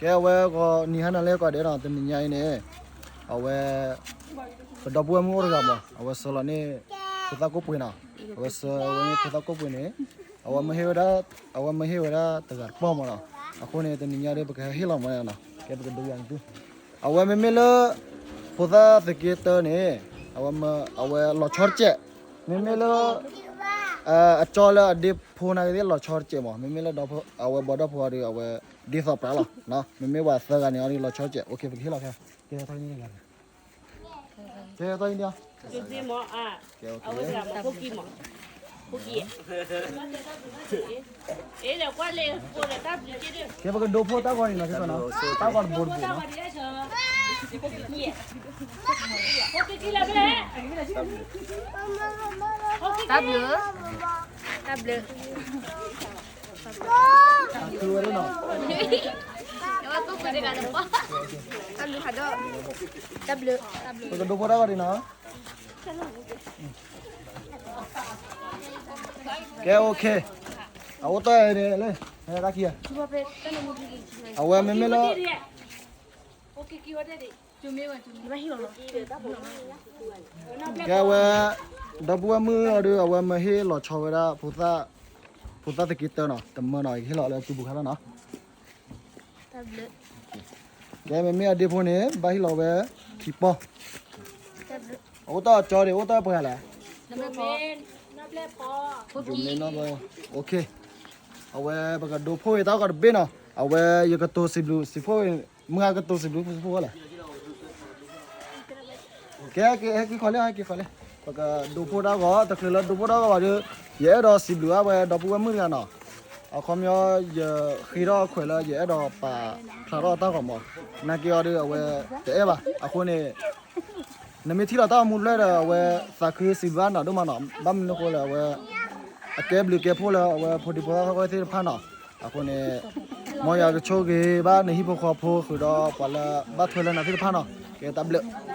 ကဲ အဝဲဂီၤနံၤဟါနၤလၢကိးဂၤဒဲးနီၤ, တနံၤညါအံၤန့ၣ် အဝဲ ပဒီပုၢ်ဝဲၢ်မုၣ်အိၣ်တဂၤမး အဝဲဆှၢလီၤန့ၢ် ဖိသၣ်ကိၣ်ပှ့ၤနီၤ, အဝဲဆှၢဝဲန့ၢ်ဖိသၣ်ကိၣ်ပှ့ၤန့ၣ် အဝဲမ့ၢ်ဟ့ၣ်ဝဲဒၣ်, အဝဲမ့ၢ်ဟ့ၣ်ဝဲဒၣ်တဂၤတပီၢ်မးနီၤ, အဃိန့ၣ် တနံၤညါဒီး ပကဟဲဟ့ၣ်လီၤမးနီၤ, ကဲ ပကဒိယၤန့ၣ်သု, အဝဲမ့မ့ၢ်လၢ ဖိသၣ်သက့တၢန့ၣ် အဝဲ အဝဲလီၤဆီတစဲး, မ့မ့ၢ်လၢ အကၠီလၢအဒ့ဖိနာ်က့သ့ၣ်လီၤဆီတစဲးမး, မ့မ့ၢ်လၢ အဝဲဘီဒီဖိအီၤဒီး အဝဲဒ်သိးပြးလီၤ, မ့မ့ၢ်ပှၤသၢဂၤန့ၣ်အီၤဒီးလီၤဆီတစဲး, ကဲ ပကဟ့ၣ်လီၤခဲ, ကဲ ကဲ ကဲ ပကဒိးဖိတၢ်ဂီၤန့ၣ်နီၤ, တၢ်ဂီၤတဘိတဘိနီၤ, တၢ်ဘျုး, တၢ်ဘျုး, တၢ်ဘျုး, တၢ်ဘျုး, တၢ်ဘျုး, ပကဒိးဖိတၢ်ဂီၤန့ၣ်နီၤ, ကဲ OK, အအိၣ်တၢ်န့ၣ်လၢ တၢ်ခံဂၤ, အဝဲမ့မ့ၢ်လၢ ကဲ အဝဲ ဒီပုၢ်ဝဲၢ်မုၣ်အီၤဒီး အဝဲမ့ၢ်ဟ့ၣ်လီၤဆီဝဲဒၣ် ဖိသၣ်သက့တၢနီၤ, တမၢနီၤ, ယကဟ့ၣ်လီၤလၢတူၢ်ပူၤခါလီၤနီၤ, ကဲ မ့မ့ၢ်အဒ့ဖိန့ၣ် ဘၣ်ဟ့ၣ်လီၤဝဲ ခံပီၢ်, အအိၣ်တၢ်အကၠီဒံး အိၣ်တၢ်ပှဲၤလဲၣ်, OK, အဝဲပကဒိးဖိဝဲတၢ်ဂီၤတဘ့ၣ်နီၤ, အဝဲယကတိၤစံးဘျုးစံးဖှိၣ်, မုၢ်ဂၤကတိၤစံးဘျုးစံးဖှိၣ်လဲၣ် ကဲ ဟဲက့ၤခီလံ ဟဲက့ၤခီလံ, ပကဒိးဖိတၢ်ဂီၤ, တချုးလၢဒိးဖိတၢ်ဂီၤဘၣ်ဒီး ယအဲၣ်ဒိးစံးဘျုးဘၣ်ဝဲဒီပုၢ်ဝဲၢ်မုၣ်တဂၤနီၤ, အခီပညီ ယဃ့ထီၣ်ခွဲးလၢယအဲၣ်ဒိးပာ်ဖျါထီၣ်တၢ်ဂီၤမး, နာ်က့အီၤဒီး အဝဲတအဲၣ်ဘၣ်, အဃိန့ၣ် နမ့ၢ်ထံၣ်လီၤတၢ်အိၣ်မူတဖျၢၣ်ဒီး အဝဲသးခုစံးဘျုးဘၣ်နၤဒိၣ်မးနီၤ, ဘၣ်မနုၤအဃိလဲၣ် အဝဲ အကဲဘျုးကဲဖှိၣ်လၢအဝဲဖိဒံဖိသၣ်သကိးသ့ၣ်တဖၣ်နီၤ, အဃိန့ၣ် မ်ယွၤကဆိၣ်ဂ့ၤဘၣ်နဟံၣ်ဖိဃီဖိ ဃုာ်ဒီးပှၤလၢဘၣ်ထွဲလၢနၤသ့ၣ်တဖၣ်နီၤ, ကဲ တၢ်ဘျုး